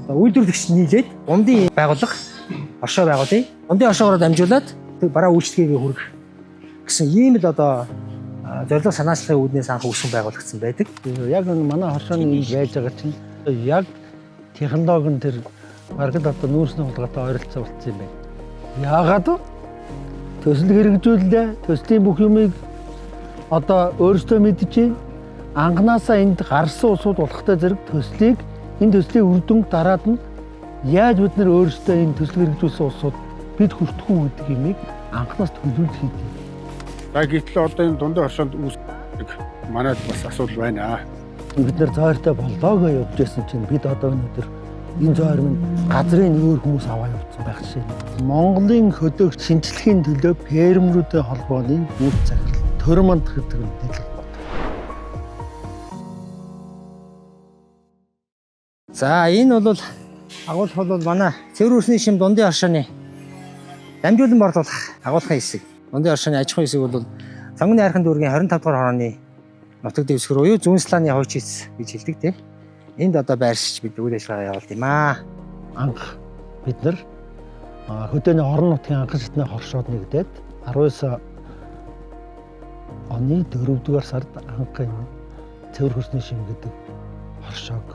Одоо үйлдвэрлэгч нийлээд дундын байгууллага оршоо байгуулъя. Дундын оршоогоор дамжуулаад бараа үйлчлэгээгээ хүргэх гэсэн ийм л одоо зорилго санаачлагын үүднээс анх үүсгэн байгуулагдсан байдаг. Яг энэ манай хоршооны энд байж байгаа чинь яг технологи нь тэр бараг л одоо нүүрсний хулгайтай ойролцоо болцсон юм байна. Яагаад вэ? Төсөл хэрэгжүүллээ. Төслийн бүх юмыг одоо өөрсдөө мэдчихээн. Анханасаа энд гарсан улсууд болохтой зэрэг төслийг энэ төслийн үр дүнг дараад нь яаж бид нар өөрсдөө энэ төсөл хэрэгжүүлсэн улсууд бид хүртэх үү гэдэг юмыг анханаас төлөвлөж хийдэг. За гэтэл одоо энэ дундын хоршоонд үүсэх манайд бас асуудал байна. Бид нар зойртой боллоо гэж явж байсан чинь бид одоо өнөөдөр энэ зойр минь газрын өөр хүмүүс аваа явуулсан байх жишээ. Монголын хөдөөх шинжлэхийн төлөө фермерүүдийн холбооны үр захирал Төрманд гэдэг нь нийтлэг бод. За энэ бол агуулх бол манай цэвэр үсний шим дундын оршооны дамжуулан борлуулах агуулгын хэсэг. Дундын оршооны аж ахуйн хэсэг бол Сонгоны хайрхан дүүргийн 25 дугаар хорооны нутаг дэвсгэр буюу зүүн слааны хойч хэс гэж хэлдэг тийм. Энд одоо байршиж бид үйл ажиллагаа явуулд юм аа. Анх бид нар хөдөөний орон нутгийн анхан шатны хоршоод нэгдээд 19 оны 4-р сард анх энэ цэвэр хөрсний шим гэдэг хоршоог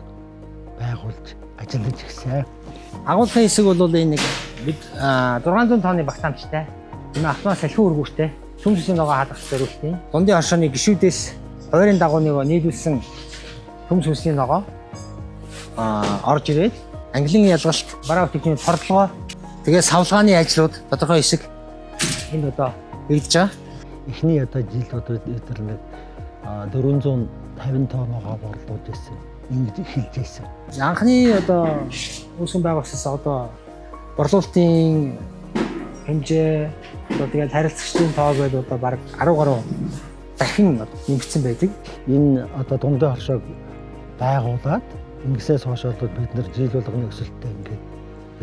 байгуулж ажиллаж ирсэн. Агуулгын хэсэг бол энэ нэг бид 600 тонны багтаамжтай. Энэ автомат салхи өргүүртэй. Төмс үсний ногоо хадгалах зориултын. Дундын оршооны гишүүдээс хуваарийн дагуу нэг нийлүүлсэн төмс үсний ногоо орж ирээд ангилан ялгалт, бараа бүтээгдэхүүний тордлогоо, тэгээ савлгааны ажлууд тодорхой хэсэг энд одоо хийгдэж байгаа. Эхний одоо жил одоо бид нар нэг 450 тонн ногоо борлуулж ирсэн. Ингэж эхэлж ирсэн. Анхны одоо үүсгэн байгуулсаас одоо борлуулалтын хэмжээ одоо тэгээд харилцагчдын тоо гэдэг одоо бараг 10 гаруй дахин нэмэгдсэн байдаг. Энэ одоо дундын хоршоог байгуулад ингэсээс хойш бол бид нар жил болгоны өсөлттэй ингээд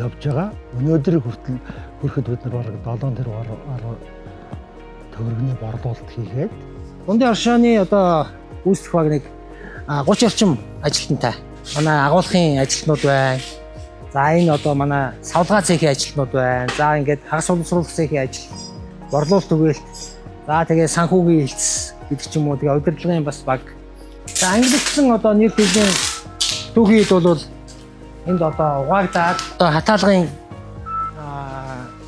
явж байгаа. Өнөөдрийг хүртэл хүрэхэд бид нар бараг 7 тэрбум төгрөгийн борлуулалт хийгээд Дундын оршооны одоо үүсгэх баг нэг 30 орчим ажилтнтай. Манай агуулгын ажилтнууд байна. За энэ одоо манай савлгаа цехийн ажилтнууд байна. За ингээд хагас уламжруулах цехийн ажил, борлуулалт түгээлт. За тэгээ санхүүгийн хэлц гэдэг ч юм уу. Тэгээ удирдлагын бас баг. За ангилагдсан одоо нэр төрлийн түүхийд бол энд одоо угаагдаад одоо хатаалгын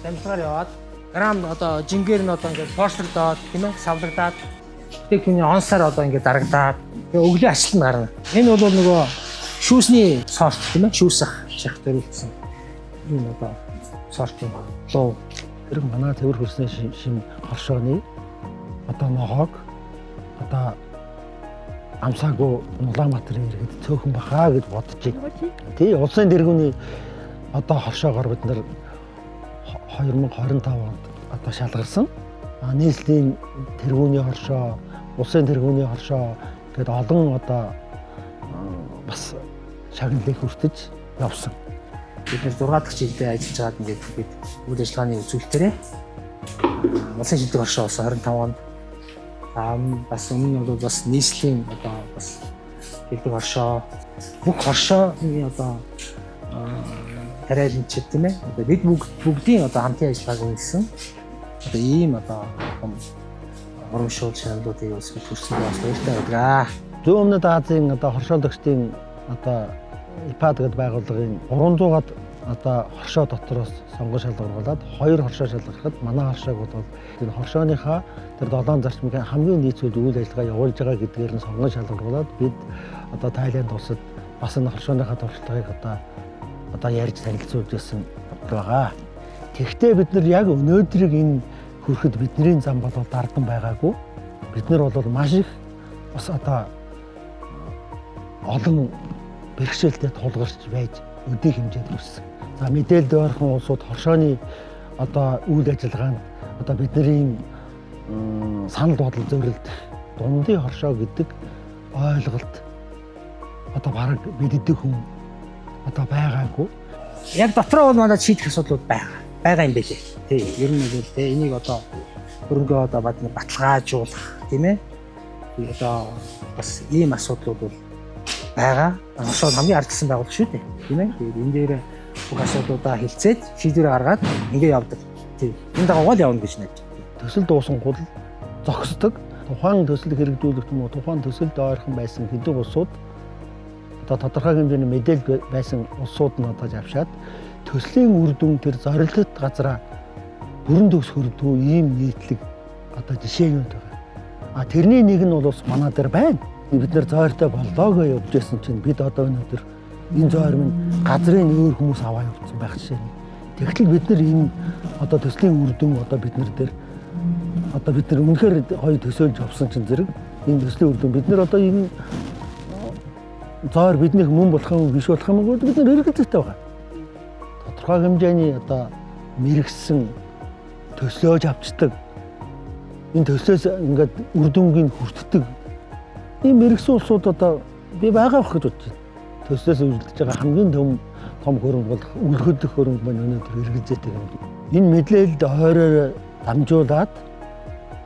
дамжлагаар яваад грам одоо жингээр нь одоо ингээд пошлогдоод тийм ээ савлагдаад бүтээгдэхүүний онсоор одоо ингээд дарагдаад тэгээ өглөө ачлал нь гарна. Энэ бол нөгөө шүүсний сорт тийм ээ шүүсэх шах зориулсан энэ одоо сортын луу. Тэр манай цэвэр хөрсний шим хоршооны одоо ногоог одоо амсаагүй Улаанбаатарын иргэд цөөхөн бахаа гэж бодож байна. Тий, улсын тэргүүний одоо хоршоогоор бид нар 2025 онд одоо шалгарсан. Нийслэлийн тэргүүний хоршоо, улсын тэргүүний хоршоо гээд олон одоо бас шагналыг хүртэж явсан. Бид нэр 6 дахь жилдээ ажиллаж байгаад ингээд бид үйл ажиллагааны үзүүлэлтээрээ улсын шилдэг хоршоо болсон 25 онд. Бас өмнө нь бол бас нийслэлийн одоо бас шилдэг хоршоо бүх хоршооны одоо тариаланчид тийм ээ одоо бид бүгдийн одоо хамтын ажиллагааг үнэлсэн одоо ийм одоо том урамшуул шагналуудыг бас бид хүрсэн бас баяртай байдаг. Зүүн өмнөд Азийн одоо хоршоологчдын одоо ИПАД гэдэг байгууллагын 300-аад одоо хоршоо дотроос сонгон шалгаруулад 2 хоршоо шалгархад манай хоршоог бол энэ хоршооныхаа тэр 7 зарчмыг хамгийн нийцүүлж үйл ажиллагаа явуулж байгаа гэдгээр нь сонгон шалгаруулад бид одоо Тайланд улсад бас энэ хоршооныхаа туршлагыг одоо ярьж танилцуулж байсан байгаа. Тэгэхдээ бид нар яг өнөөдрийг энэ хүрэхэд бидний зам бол дардан байгаагүй. Бид нар бол маш их бас одоо олон бэрхшээлтэй тулгарч байж өдий хэмжээнд хүрсэн. За мэдээлэл ойрхон улсууд хоршооны одоо үйл ажиллагаанд одоо бидний санал бодол зөрөлдөх дундын хоршоо гэдэг ойлголт одоо бараг мэддэг хүн одоо байгаагүй. Яг дотроо бол манай шийдэх асуудлууд байгаа юм байлээ. Тий, ер нь бол тий энийг одоо хөрөнгөө одоо баталгаажуулах тийм ээ. Одоо бас ийм асуудлууд бол байгаа. Хоршоо хамгийн ардчилсан байгууллага шүү дээ. Тийм ээ. Тэгээд энэ дээр бүх асуудлуудаа хэлцээд шийдвэр гаргаад ингээ явдаг. Тийм. Энэ дагуугаар л явна гэж найдаж байна. Төсөл дуусангууд л зогсдог. Тухайн төсөл хэрэгжүүлэх юм уу, тухайн төсөлд ойрхон байсан хэдэн улсууд одоо тодорхой хэмжээний мэдээлэл байсан улсууд нь одоо авшаад төслийн үр дүн тэр зорилтод газараа бүрэн төгс хөрдгөө ийм нийтлэг одоо жишээнүүд байгаа. А тэрний нэг нь бол бас манай дээр байна. Бид нар зойртой боллоо гэж явж байсан чинь бид одоо өнөөдөр энэ зойр минь газрын өөр хүмүүс аваа явуулсан байх жишээ нь. Тэгтэл бид нар энэ одоо төслийн үр дүн одоо бид нар дээр одоо бид нар үнэхээр гоё төсөөлж явсан чинь зэрэг энэ төслийн үр дүн бид нар одоо энэ зойр биднийх мөн болох юм биш болох юм бид нар эргэлзээтэй байгаа. Тодорхой хэмжээний одоо мэрэгсэн төслөөж авчдаг. Энэ төслөөс ингээд үр дүнгийг хүртдэг. Ийм мэрэгсэн улсууд одоо би байгаа байх гэж бодож байна. Төслөөс үргэлж байгаа хамгийн том хөрөнгө бол үлгэдэх хөрөнгө маань өнөөдөр эргэлзээтэй юм. Энэ мэдээлэлд ойроор дамжуулаад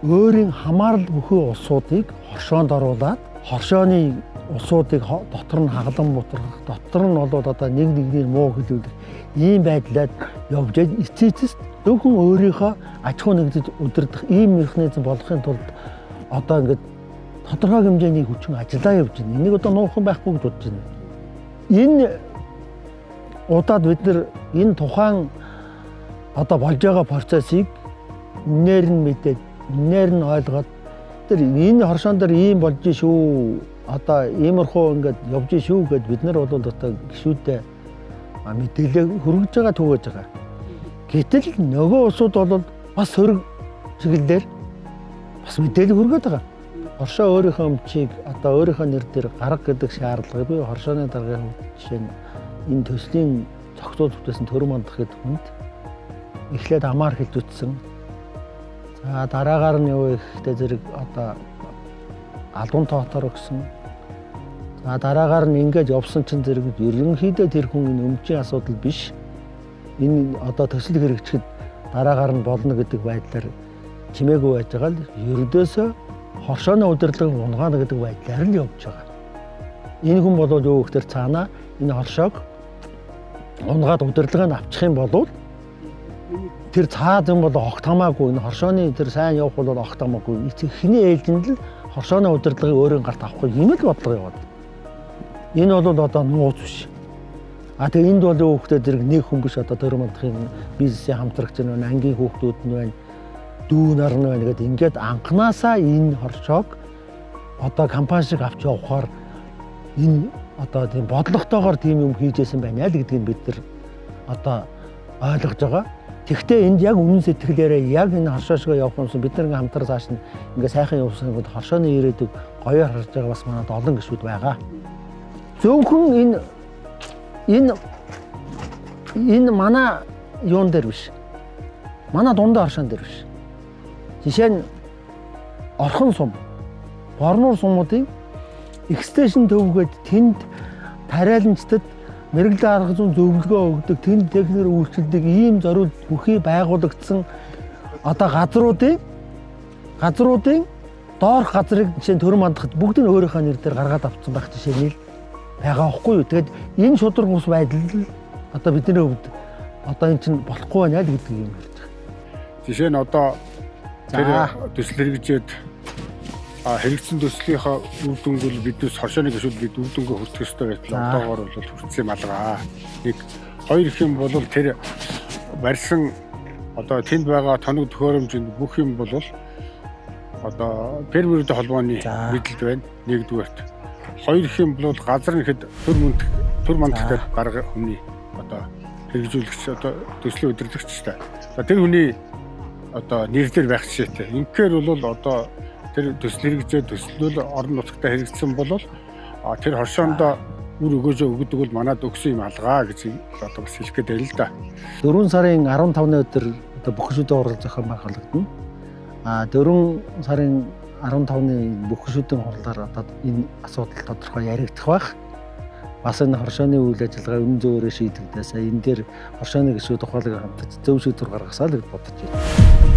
өөрийн хамаарал бүхий улсуудыг хоршоонд оруулаад хоршооны улсуудыг дотор нь хаглан бутархах, дотор нь бол одоо нэг нэгний муу хэлүүлэх ийм байдлаар явж эцэст зөвхөн өөрийнхөө аж ахуй нэгдэж удирдах ийм механизм болгохын тулд одоо ингээд тодорхой хэмжээний хүчин ажиллаа явж байна. Энийг одоо нуухан байхгүй гэж бодож байна. Энэ удаад бид нар энэ тухайн одоо болж байгаа процессыг үнээр нь мэдээд, үнээр нь ойлгоод тэр энэ хоршоон дээр ийм болж шүү. Одоо иймэрхүү ингээд явж шүү гэд бид нар бол одоо гишүүдээ мэдээлэл хүргэж байгаа, түгээж байгаа. Гэтэл нөгөө улсууд бол бас сөрөг чиглэлээр бас мэдээлэл хүргээд байгаа. Хоршоо өөрийнхөө өмчийг одоо өөрийнхөө нэр дээр гарга гэдэг шаардлага бий. Хоршооны даргын хувьд жишээ нь энэ төслийн зохицуул бүтээсэн Төрөм мандах гэдэг хүнд эхлээд амаар хэлж үтсэн. За дараагаар нь юу ихтэй зэрэг одоо албан тоотоор өгсөн. За дараагаар нь ингээд явсан чинь зэрэг ерөнхийдөө тэр хүн энэ өмчийн асуудал биш. Энэ одоо төсөл хэрэгжихэд дараагаар нь болно гэдэг байдлаар чимээгүй байж байгаа л ердөөсөө хоршооны удирдлага унгаана гэдэг байдлаар л явж байгаа. Энэ хүн бол юу гэхээр цаанаа энэ хоршоог унгаад удирдлагыг авчих юм бол тэр цаад юм бол огт хамаагүй, энэ хоршооны тэр сайн явах бол огт хамаагүй. Эхний ээлжинд л хоршооны удирдлагыг өөрийн гарт авахгүй юм л бодлого яваад. Энэ бол одоо нууц биш. А тэгээ энд бол юу гэхээр зэрэг нэг хүн биш, одоо Төрөм мандахын бизнесийн хамтрагч нь байна, ангийн хүүхдүүд нь байна, дүү нар нь байна гэдэг ингээд анханасаа энэ хоршоог одоо компани шиг авч явахаар энэ одоо тийм бодлоготойгоор тийм юм хийжсэн байна л гэдгийг бид нар одоо ойлгож байгаа. Тэгэхдээ энд яг үнэн сэтгэлээрээ яг энэ хоршоо шиг явах юмсан бид нар ингээ хамтар цааш нь ингээ сайхан явсан бол хоршооны ирээдүг гоёор харж байгаа бас манад олон гишүүд байгаа. Зөвхөн энэ манай юун дээр биш. Манай дундаа хоршоон дээр биш. Жишээ нь Орхон сум, Борнуур сумуудын экстеншн төвгöd тэнд тариаланчдад мэргэжлийн арга зүйн зөвлөгөө өгдөг, тэнд техникээр үйлчилдэг ийм зориулт бүхий байгуулагдсан одоо газруудын доорх газрыг жишээ нь Төрөм мандахад бүгд нь өөрийнхөө нэр дээр гаргаад авсан байх жишээ нь л байгаа байхгүй юу. Тэгээд энэ шударга ус байдал л одоо бидний хувьд одоо энэ чинь болохгүй байна л гэдэг юм ярьж байгаа. Жишээ нь одоо тэр төсөл хэрэгжээд хэрэгцсэн төслийнхаа үр дүнг биднээс хоршооны гишүүд бид үр дүнгээ хүртэх ёстой байтал одоогоор бол хүртсэн юм алгаа. Нэг хоёр их юм бол тэр барьсан одоо тэнд байгаа тоног төхөөрөмжөнд бүх юм бол одоо фермерүүдийн холбооны мэдэлд байна. Нэгдүгээрт. Хоёр их юм бол газар нэхэд төр мандах гэдэг дарга хүний одоо хэрэгжүүлэгч одоо төслийн удирдагчтай. За тэр хүний одоо нэр дээр байх жишээтэй. Инхээр бол одоо тэр төсөл хэрэгжээд төслөл орон нутагтаа хэрэгжсэн бол тэр хоршоондоо үр өгөөжөө өгдөг бол манад өгсөн юм алгаа гэж одоо бас хэлэх гээд байл л да. 4 сарын 15-ны өдөр одоо бүх гишүүдийн хурал зохион байгуулагдана. А 4 сарын 15-ны бүх гишүүдийн хурлаар одоо энэ асуудал тодорхой яригдах байх. Бас энэ хоршооны үйл ажиллагаа үнэн зөвөөрөө шийдэгдээсээ энэ дээр хоршооны гишүүд ухаалаг хамтаж зөв шийдвэр гаргасаа л гэж бодож байна.